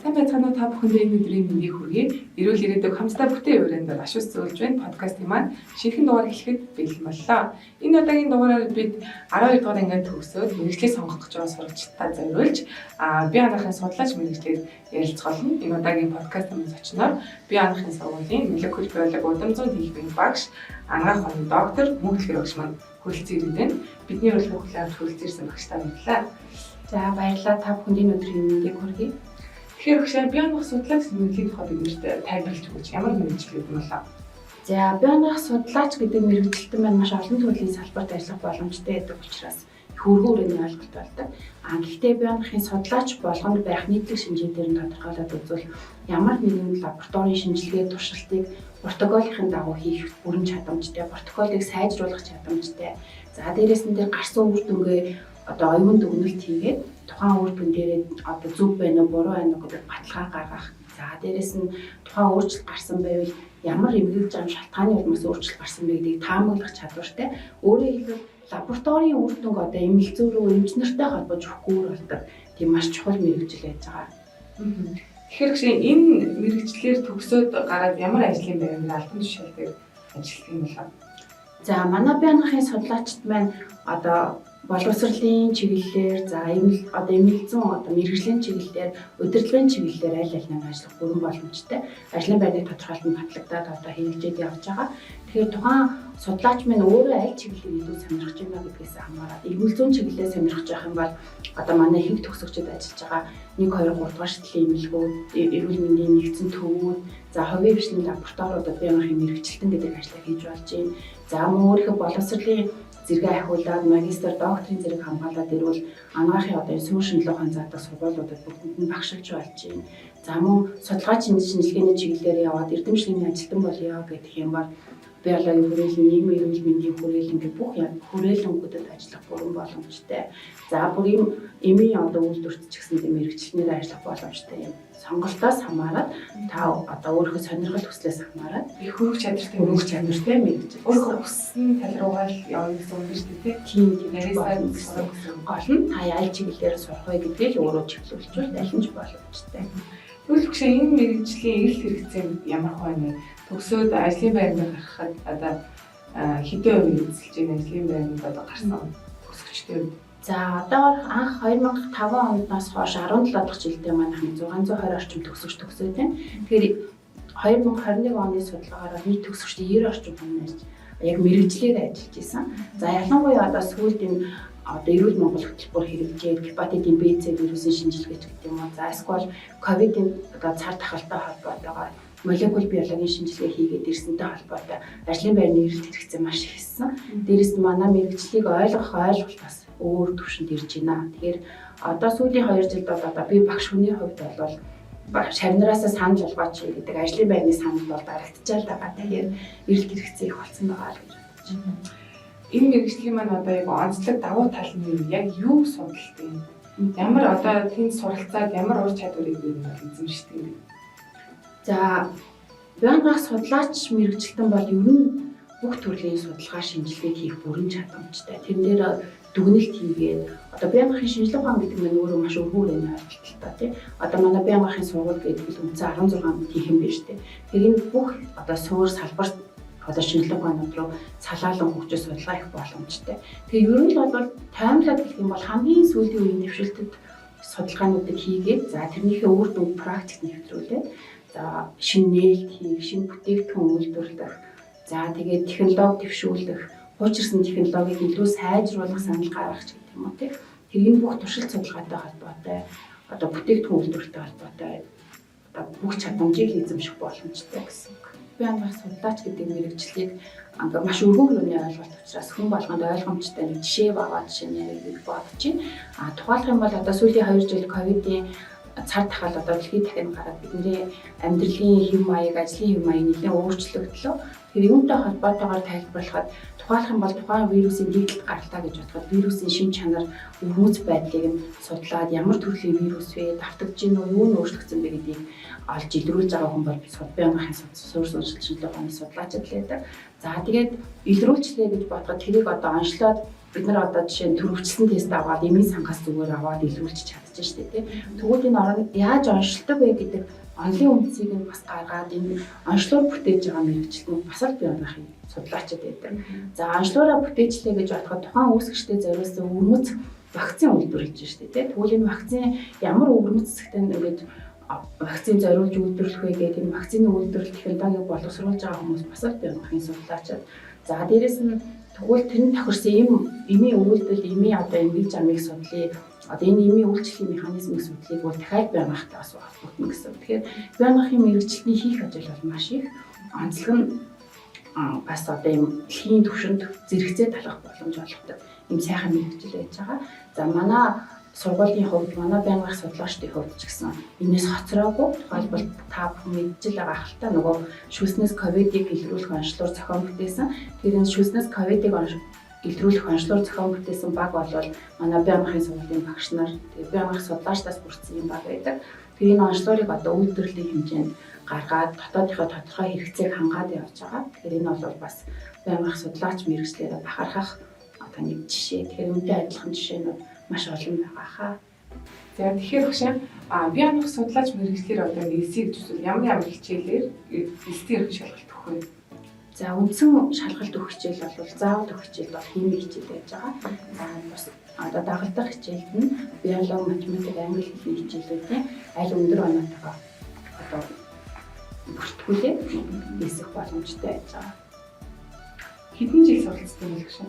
Сайн байцгаана уу, та бүхэндээ энэ өдрийн мэндийг хүргэе. Эрүүл ирээдүйг хамтдаа бүтээн өрөөнд Ашуус зөвлөж байна подкастын маань шинэхэн дугаар эхлэхэд бэлэн боллоо. Энэ удаагийн дугаараар бид 12 дугаар ангиад төгсөөд мэргэжлээ сонгох гэж байгаа сурагчдаа зориулж бие анагаахын судлаач мэргэжлээр ярилцах болно. Энэ удаагийн подкастын зочноор бие анагаахын сургуулийн молекул биологи удам зүйн техникийн багш, анагаах ухааны доктор Мөнхлөөр багш маань хүрэлцэн ирээд байна. Бидний урилгыг хүлээн авч хүрэлцэн ирсэн багштай баярлалаа. За, баярлалаа, та бүхэнд энэ өдрийн мэндийг хүргэе. Тэгэхээр багшаа, бие анагаах судлаач мэргэжлийн тухай биднэрт тайлбарлаж өгөөч. Ямар мэргэжил гэдэг юм болоо? За, бие анагаах судлаач гэдэг мэргэжилтэн маань маш олон төрлийн салбарт ажиллах боломжтой байдаг учраас их өргөн хүрээний ойлголт болдог. Гэхдээ бие анагаахын судлаач болгонд байх нийтлэг шинжээ дээр нь тодорхойлоод үзвэл ямар нэгэн лабораторийн шинжилгээ туршилтыг протоколын дагуу хийх бүрэн чадамжтай, протоколыг сайжруулах чадамжтай. За, дээрээс нь тэр гарсан үр дүнгээ одоо оюун дүгнэлт хийгээд тухайн үр дүн дээрээ одоо зөв байна уу, буруу байна уу гэдэг баталгаа гаргах. За, дээрээс нь тухайн өөрчлөлт гарсан байвал ямар эмгэг зам шалтгааны улмаас өөрчлөлт гарсан бэ гэдгийг таамаглах чадвартай. Өөрөөр хэлбэл, лабораторийн үр дүнг одоо эмнэлэг зүй рүү эмч нартай холбож өгөхгүй болдог. Тийм маш чухал мэргэжил байж байгаа. Тэгэхээр багш, энэ мэргэжлээр төгсөөд гараад ямар ажлын байранд албан тушаал дээр ажиллах юм болоо? За, манай бие анагаахын судлаачид маань одоо боловсролын чиглэлээр, за, эмнэл одоо эмнэлэг зүйн одоо мэргэжлийн чиглэлээр, удирдлагын чиглэлээр аль аль нь ажиллах бүрэн боломжтой. Ажлын байрны тодорхойлолт нь батлагдаад одоо хэрэгжээд явж байгаа. Тэгэхээр тухайн судлаач маань өөрөө аль чиглэлийг илүү сонирхож байна гэдгээс хамаарат эмнэлэг зүйн чиглэлээ сонирхож байх юм бол одоо манай ихэнх төгсөгчид ажиллаж байгаа 1 2 3 дугаар шатны эмнэлгүүд, эрүүл мэндийн нэгдсэн төвүүд, за, хувийн хвшлийн лабораториудад бие анагаахын мэргэжилтэн гэдэг ажлыг хийж болж байна. За, мөн өөрийнхөө боловсролын зэрэгээ ахиулаад магистр, докторийн зэрэг хамгаалаад ирвэл анагаахын одоо суурь шинжилгээ ухаан заадаг сургуулиудад бүгдэнд нь багшилж болж байна. За, мөн судалгаа шинжилгээний чиглэлээр яваад эрдэм шинжилгээний ажилтан болъё гэх юм бол биологийн хүрээлэн, нийгмийн эрүүл мэндийн хүрээлэн гэх бүх хүрээлэнгүүдэд ажиллах бүрэн боломжтой. За, бүр ийм эмийн одоо үйлдвэрт ч гэсэн тийм мэргэжилтнээр ажиллах боломжтой юм. Сонголтоос хамаарат, та одоо өөрийнхөө сонирхол хүслээс хамаарат их хөрөх чадвартай хөрөх чадвартай мэргэжил. Өөрийнхөө хүссэн тал руугаа л явна гэсэн үг шүү дээ, тийм. Нарийсаар гэсэн. Гол нь та аль чиглэлээр сурах вэ гэдгийг л өөрөө чиглүүлчихвэл аль нь ч боломжтой. Тэгвэл багш, энэ мэргэжлийн эрэлт хэрэгцээ ямар хөө вэ? Төгсөөд ажлын байранд гарахад одоо хэдэн хувь эзэлж байна ажлын байранд одоо гарсан төгсөгчтэй үед? За, одоогор анх 2005 оноос хойш 17 дахь жилдээ манайхан 620 орчим төгсөгч төгсөөд байна. Тэгэхээр 2021 оны судалгаагаар нийт төгсөгчдийн 90 орчим хүн яг мэргэжлээр ажиллаж исэн. За, ялангуяа одоо сүүлд энэ одоо эрүүл Монгол хөтөлбөр хэрэгжээд гепатитын Б, С вирусын шинжилгээч гэдэг юм уу. За, эсвэл ковидын одоо цар тахалтай холбоотойгоор молекул биологийн шинжилгээ хийгээд ирсэнтэй холбоотой ажлын байрны эрэлт хэрэгцээ маш их ихссэн. Дээрээс нь манай мэргэжлийг ойлгох ойлголт бас өөр түвшинд ирж байна. Тэгэхээр одоо сүүлийн 2 жилд бол одоо би багш хүний хувьд бол шавнараасаа санал болгооч гэдэг ажлын байрны санал бол дарагдчихал байгаа. Тэгэхээр эрэлт хэрэгцээ их болсон байгаа л гэж бодож байна. Энэ мэргэжлийн маань одоо яг онцлог давуу тал нь яг юу судалдаг юм? Ямар одоо тэнд суралцаад ямар ур чадварыг би эзэмшдэг юм бэ? За, бие анагаах судлаач мэргэжилтэн бол ер нь бүх төрлийн судалгаа шинжилгээг хийх бүрэн чадамжтай. Тэрэн дээр дүгнэлт хийгээд одоо бие анагаахын шинжилгээ ухаан гэдэг нь өөрөө маш өргөн хүрээний ойлголттой, тий. Одоо манай бие анагаахын сургууль гэдэг нь үндсэн 16 тийхэн биш, тий. Тэр энэ бүх одоо суур салбарт одоо шинжилгээ ухаанууд руу салаалan хөгжиж судалгаа их боломжтой. Тэгээ ер нь л бол таймлаад гэх юм бол хамгийн сүүлийн үеийн дэвшилтэд судалгаануудыг хийгээд, за, тэрнийхээ үр дүнг практикт нэвтрүүлээд, за, шинэ нээлт хийх, шинэ бүтээгдэхүүн үйлдвэрлэх, за, тэгээд технологи дэвшүүлэх, хуучирсан технологиг илүү сайжруулах санал гаргах ч гэдэг юм уу, тий. Тэр энэ бүх туршилт судалгаатай холбоотой, одоо бүтээгдэхүүн үйлдвэрлэлтэй холбоотой одоо бүх чадамжийг эзэмших боломжтой гэсэн үг. Бие анагаах судлаач гэдэг мэргэжлийг ингээ маш өргөн хүрээний ойлголт учраас хүн болгонд ойлгомжтой нэг жишээ байгаа жишээ нь ярих бодож байна. Тухайлах юм бол одоо сүүлийн 2 жил ковидын цар тахал одоо дэлхийд дахин гараад бидний амьдралын хэв маяг, ажлын хэв маяг нэлээд өөрчлөгдлөө. Тэр юунтай холбоотойгоор тайлбарлахад, тухайлах юм бол тухайн вирусын дийдэлт гарлаа гэж бодоход вирусын шинж чанар, өвөрмөц байдлыг нь судлаад ямар төрлийн вирус вэ, давтагдж гин үү, юу нь өөрчлөгдсөн бэ гэдгийг олж илрүүлж байгаа хүн бол бие анагаахын суурь шинжилгээ ухааны судлаачид л байдаг. За тэгээд илрүүлчлээ гэж бодоход тэрийг одоо онцлоод бид нар одоо жишээ нь төрөвчлсөн тест аваад эмийн сангаас зүгээр аваад илрүүлчих чадчих шүү дээ, тий. Тэгвэл энэ орон яаж онцлдог вэ гэдэг онолын үндсийг нь бас гаргаад энэ онцлоор бүтээж байгаа мэргэжилтнүүд бас л бие аанхын судлаачид байдаг. За онцлоороо бүтээчлээ гэж бодоход тухайн үүсгэгчдэд зориулсан өвөрмөц вакцин үйлдвэрлэж шүү дээ, тий. Тэгвэл энэ вакцин ямар өвөрмөц хэсэгтэй ингээд вакцин зориулж үйлдвэрлэх вэ гэдэг энэ вакцины үйлдвэрлэл технологиг боловсруулж байгаа хүмүүс бас л бие аанхын судлаачид. За дээрэс нь тэгвэл тэр нь тохирсон ийм эмийн үйлдэл, эмийн одоо эмгэг замыг судлая. Одоо энэ эмийн үйлчлэлийн механизмыг судлыг бол дахиад бие аанхтай бас холбогдно гэсэн. Тэгэхээр бие аанхын мэргэжилтний хийх ажил бол маш их. Онцлог нь бас одоо ийм дэлхийн түвшинд зэрэгцээ талах боломж олгодог ийм сайхан мэргэжил байж байгаа. За манай сургуулийн хувьд, манай байнгын судлаачдын хувьд ч гэсэн энэс хоцроогүй. Тухайлбал та бүхэн мэдж л байгаа хальта нөгөө шүлснээс ковидыг илрүүлэх онцлоор зохион бүтээсэн. Тэр энэ шүлснээс ковидыг илрүүлэх онцлоор зохион бүтээсэн баг бол манай байнгын сургуулийн багш нар, тэгээ байнгын судлаачдаас бүрдсэн юм баг байдаг. Тэр энэ онцлоорыг одоо үйлдвэрлэлийн хэмжээнд гаргаад дотоодынхоо тодорхой хэрэгцээг хангаад явж байгаа. Тэгэхээр энэ бол бас байнгын судлаач мэргэжлээрээ бахархах одоо нэг жишээ. Тэгэхээр үүнтэй адилхан жишээнүүд маш олон байгаа хаа. За тэгэхээр багшаа бие аанах судлаач мэргэжлээр одоо элсийг төсөл ямар ямар хичээлээр элсийн ерөнхий шалгалт өгөх вэ? За үндсэн шалгалт өгөх хичээл бол заавал өгөх хичээл бол хими хичээл байж байгаа. За бас одоо дагалдах хичээлд нь биологи, математик, англи хэлний хичээлүүдийн аль өндөр оноотойгоо одоо бүртгүүлээд элсэх боломжтой байж байгаа. Хэдэн жил суралцдаг юм бэ багшаа?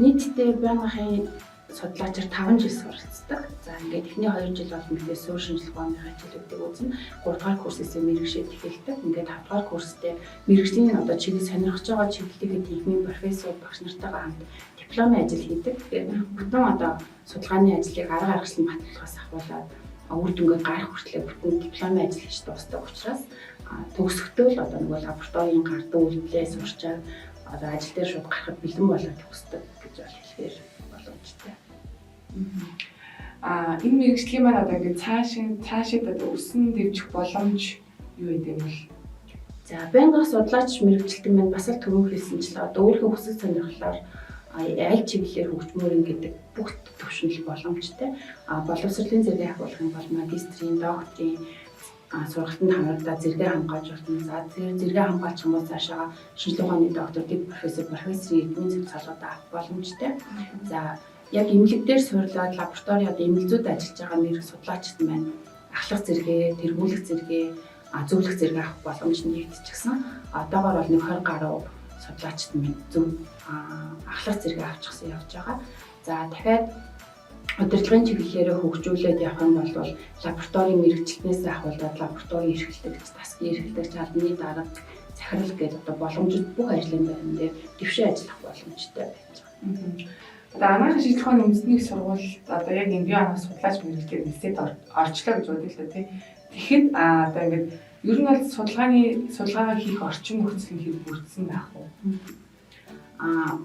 Нийтдээ байнгын судлаачаар 5 жил суралцдаг. За ингээд эхний 2 жил бол мэдээ суурь шинжилгээ ухааны хичээлүүдийг үзнэ. 3 дугаар курсээсээ мэргэшээд эхэлдэг. Ингээд 5 дугаар курстэй мэргэжлийн одоо чиглэл сонирхож байгаа чиглэлийг тийнхмийн профессор багш нартайгаа хамт дипломын ажил хийдэг. Тэгэхээр бүтэн одоо судалгааны ажлыг арга аргачлан батлахаас ахуулаад үр дүнгээ гарах хүртлээр бүтэн дипломын ажил хийж дуустдаг учраас төгсөхдөө л одоо нөгөө лабораторийн гардаг үйлдэлээ сурчаад одоо ажил дээр шууд гарахад бэлэн болоод төгсдөг гэж бол хэлэхээр боломжтой. Энэ мэргэжлийн маань одоо ингээд цаашид одоо өсөн дэвжих боломж юу гэдэг юм бол? За байнгын судлаач мэргэжилтэн маань бас л түрүүн хэлсэнчлээ одоо өөрийнхөө хүсэл сонирхлоор аль чиглэлээр хөгжмөр ин гэдэг бүх төвшөнд л боломжтой. Боловсролын зэрэг ахиулах юм бол магистрийн, докторийн сургалтанд хамрагдаад зэрэгээ хамгаалж болно. За тэр зэрэгээ хамгаалчих юм бол цаашаа шинжилгээ ухааны доктор, дэд профессор, профессорын эрдмийн зөв цалгуудаа авах боломжтой. За яг эмнэлэг дээр суйрлаад лаборатори одоо эмнэлэг зүйд ажиллаж байгаа мэрэг судлаачид маань ахлах зэрэгээ, тэргүүлэх зэрэгээ, зөвлөх зэрэгээ авах боломж нэгдчихсэн. Одоогоор бол нэг 20 гаруй судлаачид маань зөв ахлах зэрэгээ авчихсан явж байгаа. За дахиад удирдлагын чиглэлээрээ хөгжүүлээд явах юм бол лабораторийн мэргэжилтнээс ахуулаад лабораторийн эрхлэгч, тасгийн эрхлэгч, албаны дарга, захирал гэдэг одоо боломжит бүх ажлын байран дээр дэвшээ ажиллах боломжтой байж байгаа. Одоо анагаахын шинжилгээ ухааны үндэсний их сургуульд одоо яг энэ бие анагаах судлаач мэргэжлээр элсээд орчлоо гэж бодъё л да тий. Тэгэхэд одоо ингээд ер нь бол судалгаагаа хийх орчин нөхцөл нь хэр бүрдсэн байх вэ?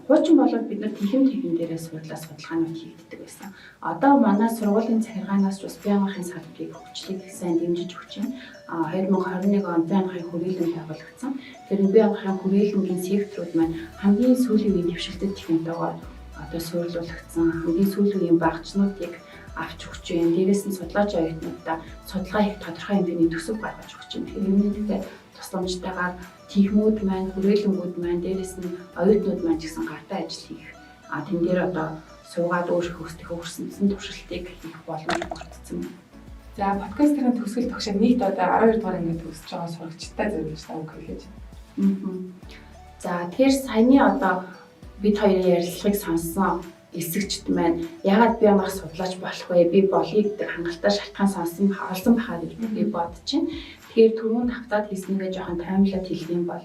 Хуучин болоод бид нар тэнхим дээрээ суудлаа судалгаанууд хийгддэг байсан. Одоо манай сургуулийн захиргаанаас ч бас бие анагаахын салбарыг хөгжлийг сайн дэмжиж өгч байна. 2021 онд бие анагаахын хүрээлэн байгуулагдсан. Тэр нь бие анагаахын хүрээлэнгийн секторууд маань хамгийн сүүлийн үеийн дэвшилтэт технологиор одоо суйрлуулагдсан, хамгийн сүүлийн үеийн багцнуудыг авч өгч байна. Дээрээс нь судлаач оюутнуудаа судалгаа хийх тодорхой хэмжээний төсөв гаргаж өгч байна. Тэгэхээр юуны төлөө тусламжтайгаар тийнхмүүд маань, хүрээлэнгүүд маань, дээрээс нь оюутнууд маань ч гэсэн гартаа ажил хийх. Тэн дээр одоо суугаад өөрийнхөө хүсдэг өрсөлдсөн туршилтыг хийх боломж бүрдсэн. За подкастын төгсгөл тогшоо нийт одоо 12 дугаар анги төгсөж байгаа сурагчтай зориулж та үг хэлээч. За тэгэхээр саяны одоо бид хоёрын ярилцлагыг сонссон элсэгчд маань яагаад би амрах судлаач болох вэ? Би болъё гэдэг хангалттай шалтгаан сонсон олсон бахаа гэж би бодож байна. Тэгэхээр түрүүнд хавтаад хийснийгээ жоохон таймлаад хэлэх юм бол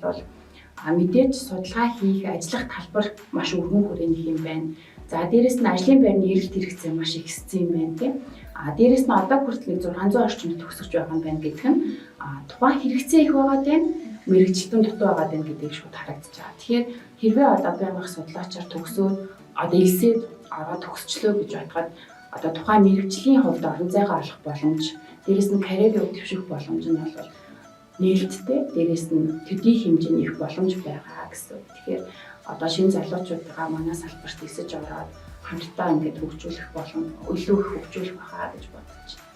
мэдээж судалгаа хийх, ажиллах талбар маш өргөн хүрээний юм байна. За дээрэс нь ажлын байрны эрэлт хэрэгцээ маш их ихссэн юм байна тийм. Дээрэс нь одоо хүртэл нэг 600 орчим төгсөж байгаа юм байна гэдэг нь тухайн хэрэгцээ их байгаа даа, мэргэжилтэн дутуу байгаа даа гэдгийг шууд харагдаж байгаа. Тэгэхээр хэрвээ одоо байнгын судлаачаар төгсөөд одоо элсээд ороод төгсчлөө гэж бодоход одоо тухайн мэргэжлийн хувьд орон зайгаа олох боломж, дээрэс нь карьерийн хувьд дэвших боломж нь бол нээлттэй, дээрээс нь төдий хэмжээний их боломж байгаа гэсэн. Тэгэхээр одоо шинэ залуучуудаа манай салбарт эсэж ороод хамтдаа ингээд хөгжүүлэх болон илүү их хөгжүүлэх байхаа гэж бодож байна.